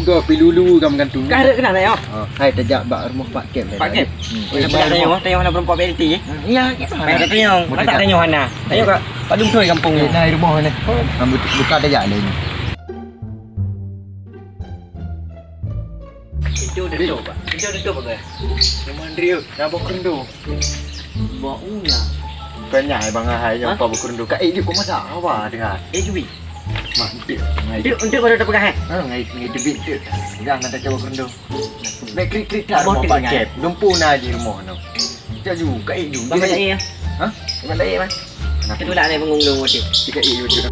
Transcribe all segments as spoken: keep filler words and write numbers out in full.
Go pi lulu ka meugantung. Ka rhot keunan, Tayong? Ha, hai tajak bak rumoh Pak Kep. Pak Kep? Hmm. Oi, eh, dah peugah Tayong, Tayong hana meureumpok B L T, eh? Hmm, iya, iya. Payah Tayong. Masak Tayong hana. Tayong ka padum thoi gampông. Eh, nah, rumoh ni. Ha, bu-, buka tajak laén. Pintu tutup, Pak. Pintu tutup, Pak. Memang dia, dah bawa kerendam. Bau nya. Bukan nyan, Bang Ahai, nyang pah beukeureundo. Ka ék jeuet keu masa awai teuka. Ék jeuet. Mah, enteuk, ngai. Enteuk, enteuk baru tapeugah, eh? Ha, ngai, ngai teubiet enteuk. Peugah ngon tacoba beukeureundo. Bèk krik-krik that rumoh Pak Kep. Dumpu na jih rumoh nyoe. Cak ju, ka ék ju. Bang, banyak air, ya? Ha? Banyak air, Bang. Kenapa? Itulah air bangun dulu, Cik. Cik, ka ék ju, Cik.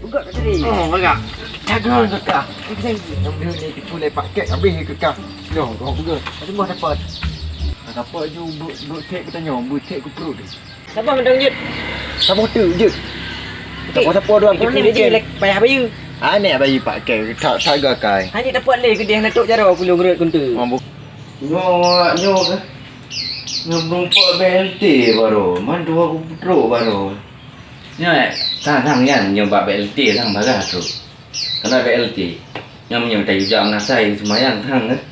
Peugah tak tadi? Oh, peugah. Jaga kekah. Janji. Yang beli ni tipu lé Pak Kep, habis kekah. Noh, kau peugah. Ada buah dapat. Dapat ju, bu-, bu cek bertanya, bu cek ku perut dia. Sabar, Madam Jut. Sabar tu, Jut. Okey. Sabar, sabar, dua. Kau ni je, lek, payah bayu. Aneh bayu Pak Kep, tak, tak gakai. Hanya dapat lé ke dia nak tok jaro puluh ngerut kuntu. Mampu. Nyoe, nyoe ke? Nyoe meureumpok B L T baru. Man dua ku perut baru. Nyoe, eh, thang, thang, nyan, nyoe bak B L T, thang, bagah trok. Kana B L T. Nyan meunyoe tayue jak meunasah, seumayang, thang, eh.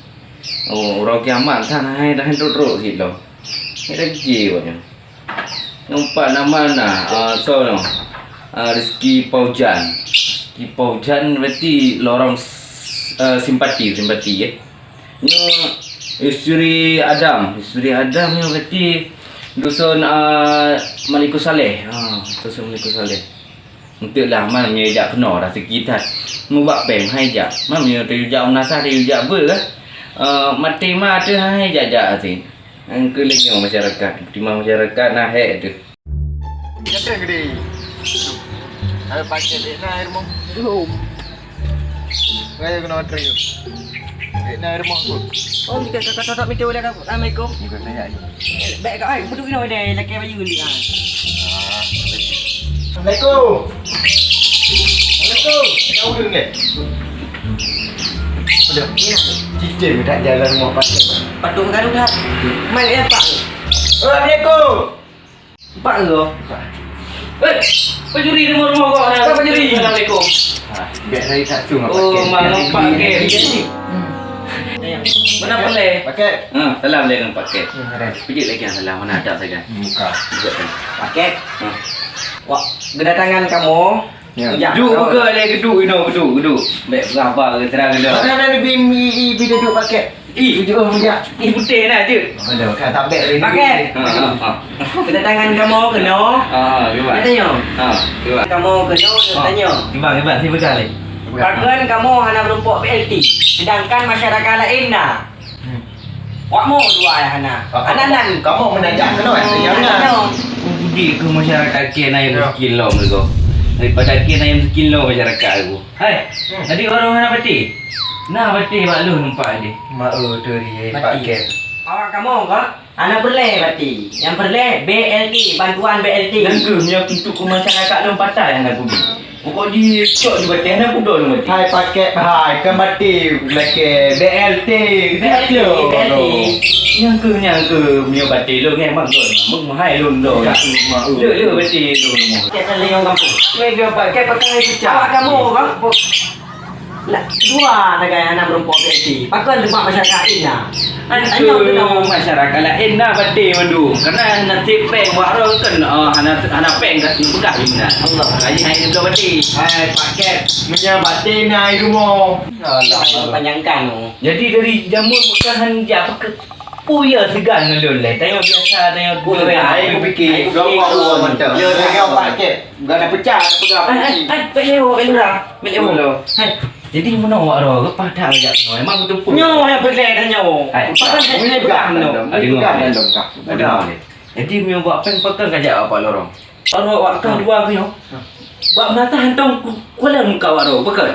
Oh, uroe kiamat, thang, hai, dah trok-trok sit lom. Hai, dah gigi awak nyoe. Nyoe pat nama na, ah, so nyoe. Ah, Rizky Paujan. Rizky Paujan berarti lorong s-, eh, simpati, simpati, eh. Nyoe Yusri Adam. Yusri Adam nyoe berarti dusun, ah, Malikus Saleh. Ha, dusun Malikus Saleh. Enteuk lah, man meunyoe jak keunoe raseuki that. Mubak péng hai jak. Man meunyoe tayue jak meunasah, tayue jak beu kah? Eh, maté ma teuh hai jak-jak asin. Nyang keu lheueh nyoe masyarakat, terima masyarakat na hék teuh. Gata gede. Ada paket dek na air mong. Belum. Raya kena antre. Dek na air mong tu. Oh, kita tak tak tak minta udah. Assalamualaikum. Bukan tanya ni. Baik kau ai, betul kena udah laki bayu ni ah. Ah. Assalamualaikum. Assalamualaikum. Ada urang ni. Ada. Cicing tak jalan rumah patung. Patung garu dah. Mai ya, Pak. Assalamualaikum. Empat ke kau? Eh, pencuri di rumah kau. Apa pencuri? Assalamualaikum. Ha, biar saya tak tu. Oh, malam pakai. Mana boleh? Pakai. Ha, salam alaikum pakai. Hmm, ada. Pijit lagi yang salam, mana ada saja. Muka. Buka kan. Pakai. Ha. Wah, kedatangan kamu. Ya. Duduk buka leh, duduk, duduk, duduk, duduk. Baik, berapa ke terang duduk. Mana ada lebih mi, i, bi duduk pakai. Ih, jauh mulia. Ih, putih lah je. Ada, kan tak baik. Pakai. Ha, ha, ha. Kedatangan kamu kena. Ha, ha, gimana? Dia tanya. Ha, gimana? Kamu kena, dia tanya. Gimana, gimana? Saya pegang ni. Pakon kamu hana meureumpok B L T, sedangkan masyarakat laén na. Hmm. Wak mo dua ya hana. Hana nan. Kamu menajak kena, eh? Jangan. Budi ke masyarakat ke na yang miskin lo mereka. Daripada ke na yang miskin lo masyarakat aku. Hai, hmm. Tadi orang hana baté? Nah, baté bak lôn nampak deh. Mak, oh, tu dia, Pak Ket. Awak kamoe ka? Hana peureulèe baté. Nyang peureulèe B L T, bantuan B L T. Nyang keuh, nyang untuk ke masyarakat lôn patai hana guna. Pokok di cok di baté, hana guna lôn baté. Hai, Pak Ket, hai, kan baté, lakèe B L T. B L T, B L T. Nyang keuh, nyang keuh, meunyoe baté lôn, ngai mak lôn. Meuhai lôn lôn. Le, le, baté lôn. Cek kan lewat kampung. Lagi apa? Kayak pakai cicak. Awak kamu, bang? Lah, dua sagai anak meureumpok B L T. Pakon lemak masyarakat ina. Tanyong keu masyarakat laén na baté mandum. Karena nasib péng wak roh kan, ah, hana, hana péng kat peugah ina. Allah. Lagi hai dua baté. Hai, Pak Ket. Meunyoe baté na di rumoh. Alah. Panjangkan tu. Jadi dari jameun bukan hanya pakai. Peue ya seugan ngon lôn lé? Tanyoe biasa, tanyoe. Hai, kupikir, gawa-gawa mantap. Lôn lagèe Pak Ket. Gak ada pecah, pegang. Hai, hai, hai, pek lewat, pek lurah, pek lewat. Hai, jadi meunoe wak roh, leupah that jak keunoe. Emang beutôi pun. Nyoe yang peureulèe tanyoe. Hai, bukan hai, hai, pegang, pegang, pegang, pegang. Jadi meunyoe bak péng pakon ka jak bak lorong. Wak roh, wak roh, dua keuh nyoe. Bak meunasah hantom ku-, kuala muka wak roh, pakon?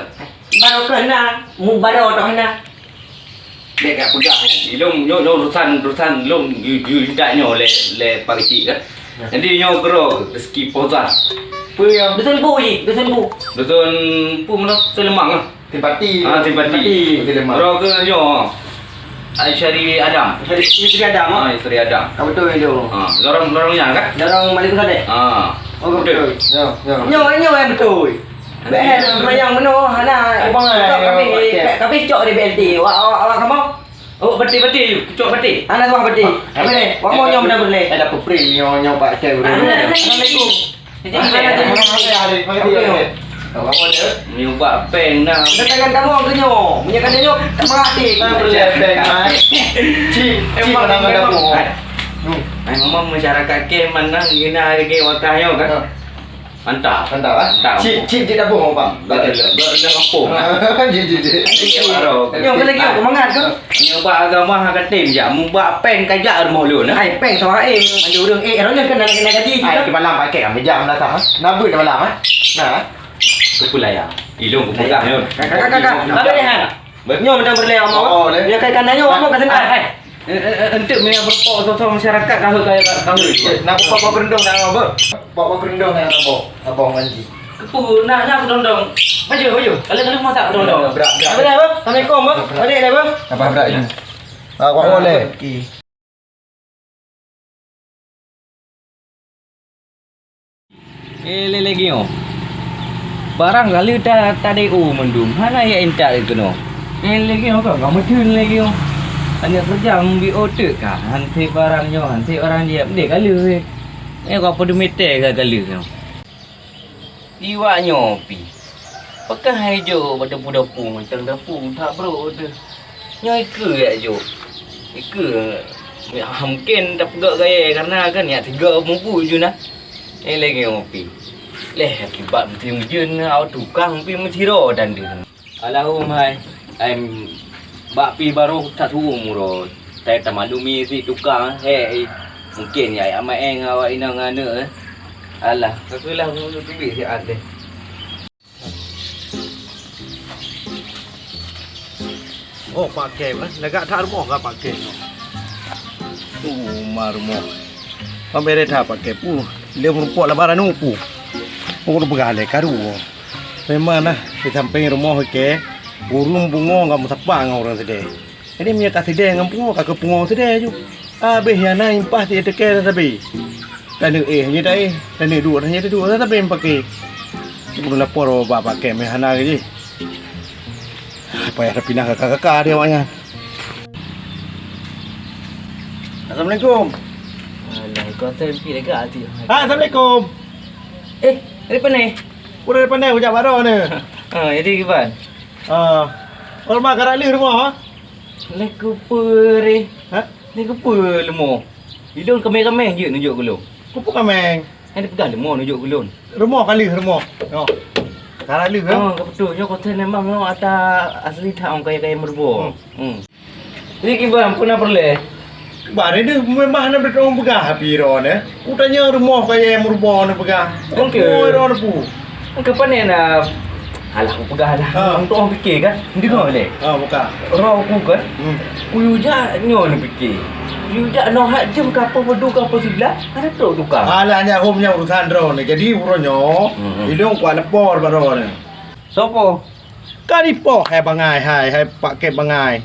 Baru keunan, mu baru toh na. Dek kat peugah nyan. Ilôn nyoe, nyoe urusan, urusan lôn ju-, ju-, jutak nyoe lé, lé Pak Keuchik kan. Ya. Jadi nyoe keudroe Rizky Fauzan. Peue nyang? Dusun Pu ji, Dusun Pu. Dusun Pu mana? Seuleumang lah. Simpati. Ah, simpati. Simpati. Seuleumang. Keudroe keu nyoe. Aisyari Adam. Aisyari, Aisyari Adam, ah? Ah, Aisyari Adam. Ah, betul itu. Ah, lorong, lorong nyan kan? Lorong Malik Sadek. Ah. Oh, betul. Betul. Ya, ya. Nyoe, nyoe yang betul. Bèk, seumbahyang meunoe hana. Abang, kami, eh, kami cok di B L T. Awak, awak, awak kamoe? Oh, beutôi, beutôi. Cok beutôi. Hana tuah beutôi. Apa ni? Kamoe nyang beuna beulé. Ada pepri nyang, nyang pakai beulé. Assalamualaikum. Jadi, Assalamualaikum. Meunyoe bak péng na. Datangan kamoe keu nyoe. Meunyoe ka nyoe, tak mati. Beulé péng, Mat. Cip, cip. Emang, mana memang. Kamu? Hmm. Ai, memang masyarakat ke mana gina lagi wakah nyoe kan? Ha. Mantap. Mantap, eh? Mantap. Cip, cip di dapur, Bang. Bak, bak, bak kampung. Cip, cip, cip. Iya, baru. Nyoe lagi, semangat ke? Nyoe bak agama hak katem jak, mubak péng kajak rumoh lôn, eh? Ai, péng sama, eh. Manjur ureueng, eh, ureueng kan nak kena gaji. Ai, di malam pakai kami jam dah sah, eh? Nabi di malam, eh? Nah, eh? Kepulaya. Ilong kepegang, ya. Kakak, kakak, kakak. Ada deh, ha? Nyoe mantong beureulee, Mak. Oh, deh. Nyoe kai kana nyoe, Mak, ka seunang. Hai, hai. Eh, eh, eh, enteuk meunyoe beureumpok soe-soe masyarakat, ka heuet, ka heuet, ka heuet. Nak papa keureudoh nak apa? Papa keureudoh nak apa? Abang Manji. Keupeue, nak, nak keudondong. Maju, maju. Kalau, kalau masak keudondong. Berat, berat. Apa dah, Bang? Assalamualaikum, Bang. Berat. Balik dah, Bang. Apa berat ini? Ah, kau boleh. Okey. Eh, lé lagèe nyoe. Barang ka lheueh ta-, ta-D O mandum, hana jak intat keunoe. Eh, lagèe nyoe ka, ka meuteun lagèe nyoe. Aneuk keureuja meubi O teuk ka, han sép barang nyoe, han sép barang jih, deh ka lheueh. Eh, ka peudumeutée ka, ka lheueh nyoe. Iwak nyoe pih, pakon han jok bak dapu-dapu, macam dapu that brok teuh. Nyoe ikeue jak jok. Ikeue, mungken tapeugöt gaya, karena kan nyak tiga mubu ju na. Eh, lagèe nyoe pih. Leh akibat meuteun ujeuen, awak tukang pih meusidroe dan deuh. Alahum hai, em, bak pi barô that suum uroe. Tai tamaklumi si tukang, he, eh. Mungken ya, ya maeng awak inong aneuk, eh. Alah, ka keulah meunurot teubiet siat deh. Oh, pakai, eh. Lagak that rumoh ka pakai. Oh, ma rumoh. Pamere that pakai pu. Dia meureumpok labaran upu. Oh, peugah lé karu. Memang nah, di sampéng rumoh ikée, ureuëng bungöng ka meusapat ngon ureuëng sidéh. Jadi, meunyoe ka sidéh ngon pungoe, ka keu pungoe sidéh ju. Abéh nyan na impah si teuke sabe. Taneuk éh hana taéh, taneuk duek hana taduek, sabe meupaké. Ulôn lapor bak paké meuhana jih. Payah tapinah kaka-kaka di awak nyan. Assalamualaikum. Waalaikumsalam, pi dekat hati. Ah, assalamualaikum. Eh, dari mana? Udah dari mana, ucap baru ni. Ah, jadi kiban? Ah, oh, mak karak lih rumah, ha? Lé kupeue reh. Ha? Lé kupeue leumô? Ilôn kameng-kameng jeuet nunjok keu lôn. Kupeue kameng? Hana peugah leumô nunjok keu lôn. Rumoh ka lheueh rumoh. Nyoe. Ka lheueh, eh? Oh, ka beutôi. Nyoe kontén memang nyoe ata asli that, ong kaya-kaya meurubo. Hmm. Hmm. Jadi kiban, peue na peureulèe? Barang deuh memang hana beutôi peugah api droeneuh. Kutanyong rumoh kaya meurubo neuh peugah. Oke. Rumoh droeneuh pu. Keupeue na, alah, kupeugah lah. Ha. Ureueng tuha pike kan? Deungoe lé. Ha, buka. Roh ku kan? Hmm. Kuyue jak nyoe neupike. Kuyue jak nyoe hat jeuem ka peuet dua ka peuet siblah, hana trok tukang. Alah, nyan hom nyan urusan droeneuh. Jadi, uroe nyoe, hmm, ilôn kuat lapor bak droeneuh. Sopo? Ka dipoh hai bangai, hai, hai paket bangai.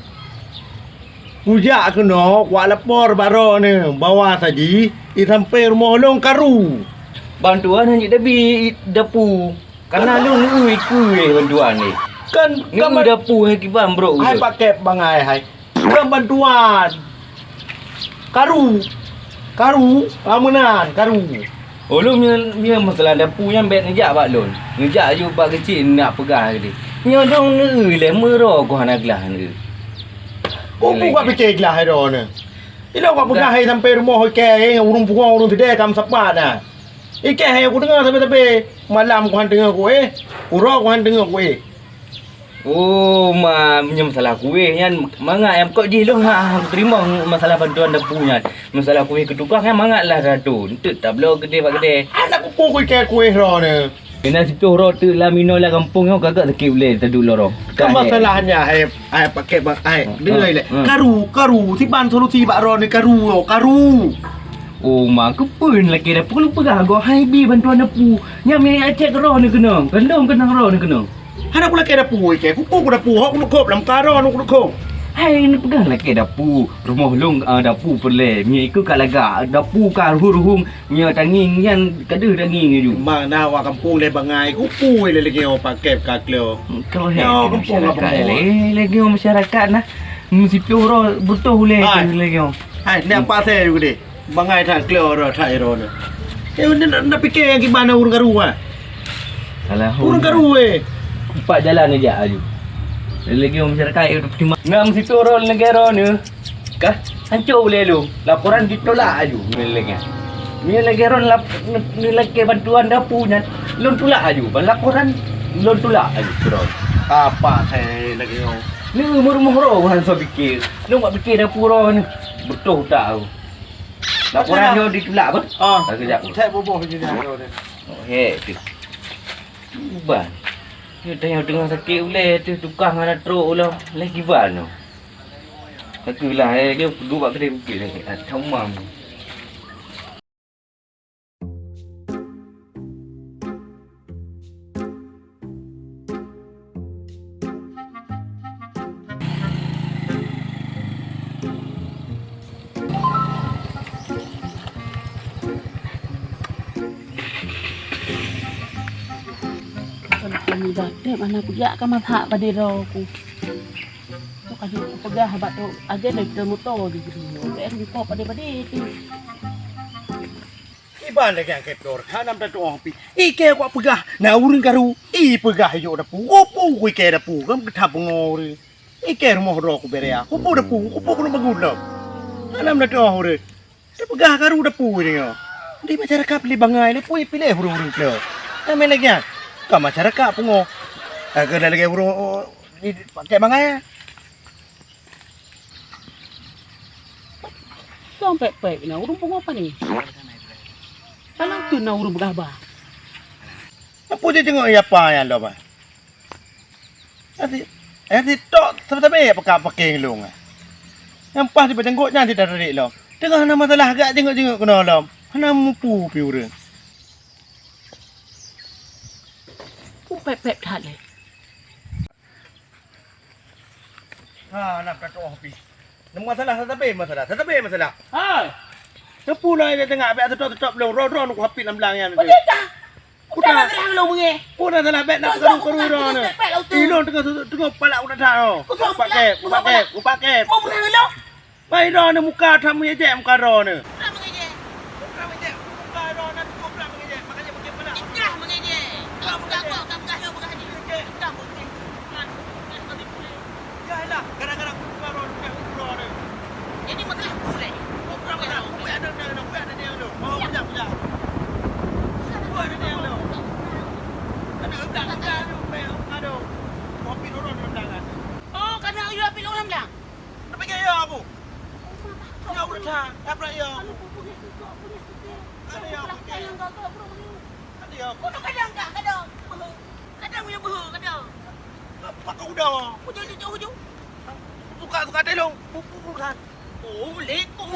Kujak keunoe, kuat lapor bak droeneuh bahwa saji, di sampéng rumoh lôn karu. Bantuan hana jeuet tabi dapu. Karena lôn neu-eu ikeue bantuan ni. Kan, neu-eu kan dapu hai kiban brok hai ulôn. Paket bangai hai. Kan bantuan. Karu. Karu, ah, meunan, karu. Oh, lôn meunyoe, meunyoe masalah dapu nyan bèk neujak bak lôn. Neujak aju bak keuchik nak peugah tadi. Nyoe dong neu-eu lé meuro goh hana glah neu-eu. Oh, buka pike glah droeneuh. Ilôn ka peugah hai sampai rumoh ikei, ureueng pungoh ureueng sidéh ka meusapat na. Ikei hai kudeungoe sabe-sabe, malam kuhan deungoe kuéh, uroe kuhan deungoe kuéh. Oh, ma, meunyoe masalah kuéh nyan, mangat nyang kok jih lôn ha, ha, kuteurimong masalah bantuan dapu nyan. Masalah kuéh keu tukang nyan mangat lah satu. Enteuk tabloe keudeh bak keudeh. Adak kupu kuikée kuéh droeneuh. Keunan siploh droe teuk lam inoe lam gampông nyoe gagak sakét ulèe taduek lorong. Kan masalahnya hai, hai paket bak hai. Dengar lé. Karu, karu, siban solusi bak droeneuh karu, karu. Oh, ma keupeue lakée dapu lôn peugah goh hai bi bantuan dapu. Nyan meucék droeneuh keunong, kandong keunong droeneuh keunong. Hana kulakée dapu ikei, kupu kudapu, hok kuneukop lam karo, hok kuneukop. Hai, neupeugah lakée dapu, rumoh lôn, ah, dapu peureulée. Meunyoe ikeu ka lagak, dapu ka ruhueng-ruhueng, meunyoe tangieng nyan ka deuh tangieng laju. Memang na awak gampông lé bangai, kupeue lé lagée nyoe pakeb ka kleuh. Keuh, nyoe gampông ka masyarakat bangai. Lé, lagée nyoe masyarakat nah. Meusiploh uroe beutoh ulée lagée nyoe. Hai, ni apa saya juga deh? Bangai that kleuh uroe that uroe nyoe. Eh, na, na, na pike nyang kiban ureuëng karu, ah. Salah ureuëng karu, eh. Empat jalan aja aju. Lagi orang masyarakat itu terima. Ngam situ orang negara ni. Kah? Hancur boleh lu. Laporan ditolak aju. Ni lagi. Ni lagi orang lap, ni lagi bantuan dapu nyan. Lun tulak aju. Ban laporan lun tulak aju. Terus. Apa saya lagi orang? Ni umur-umur orang orang saya fikir. Lu buat fikir dapu orang ni. Betul tak aku? Laporan nyoe ditulak apa? Ah, tak kejap. Saya boboh je dah. Oh, hek tu. Ban. Nyoe tengah, tengah sakit ulée tu tukang hana trok ulang. Leh kiban tu. Kaki lah, eh, dia duduk bak kedai bukit lagi. Ah, comam. Kami dah trép hana kujak ka masak padé droe ku. Tok ka jeuet kupeugah bak tok agen dari moto di sini. Bèk rungkok padé-padé tu. Kiban lagèe nyang kèe ploh, hana meutu'oh pih. Ikèe kupeugah, na ureueng karu, ipeugah ijok dapu. Kupeue ku ikèe dapu, kan geutab beungoh ureueng. Ikèe rumoh droe kubeurèe, kupeue dapu, kupeue keuneuk bangun lom. Hana meutu'oh ureueng. Tapeugah karu dapu nyoe. Di masyarakat pilih bangai, lé pui piléh ureueng-ureueng klo. Namè lagèe nyan, ka masyarakat pungo. Ka lagèe ureueng, oh, di, pakai bangai. Soe pèk-pèk na ureueng pungo pane? Kana tu na ureueng beugaba. Apa jitengok iya pa nyan lom, ah? Ati, ati tok sabe-sabe pakai pakai ngelung, ah. Nyang pas di pajanggot nyan di tarik lom. Teungoh na masalah agak jenguk-jenguk keunoe lom. Hana mupu pi ureueng. Pèk-pèk that lé. Ha, na ka toh pi. Nama masalah, tatabe masalah, tatabe masalah. Hai. Teupeu lah dia tengah, biar tetap-tetap lom, roh-roh nak hapit lam belang nyan. Betul tak? Udah lah salah lom, eh. Udah salah, bet nak keru-keru roh ni. Ilong tengah, tengah palak udah dah. Pakai, pakai, pakai. Kau pernah ngelok? Pai droeneuh muka that meujejek muka droeneuh. Muka meujejek. Muka meujejek, muka droeneuh muka meujejek, makanya pakai pala. Muka meujejek. Muka meujejek. Muka meujejek. Muka meujejek. Muka meujejek. Yalah, gara-gara muka droeneuh, muka droeneuh. Jadi masalah aku leh. Muka meujejek. Muka ada dia, muka ada dia tu. Oh, kejap, kejap. Muka ada dia tu. Kena udah, udah, udah, udah. Kopi turun dalam tangan. Oh, kena udah pilih orang bilang. Tapi kayak ya aku. Ya udah, dah pernah ya. Ada ya aku. Ada ya aku. Kadang kadang kadang. Kadang ya beuh kadang. Pakai udah. Hujung hujung hujung. Suka suka telong. Bukan. Oh, lekong.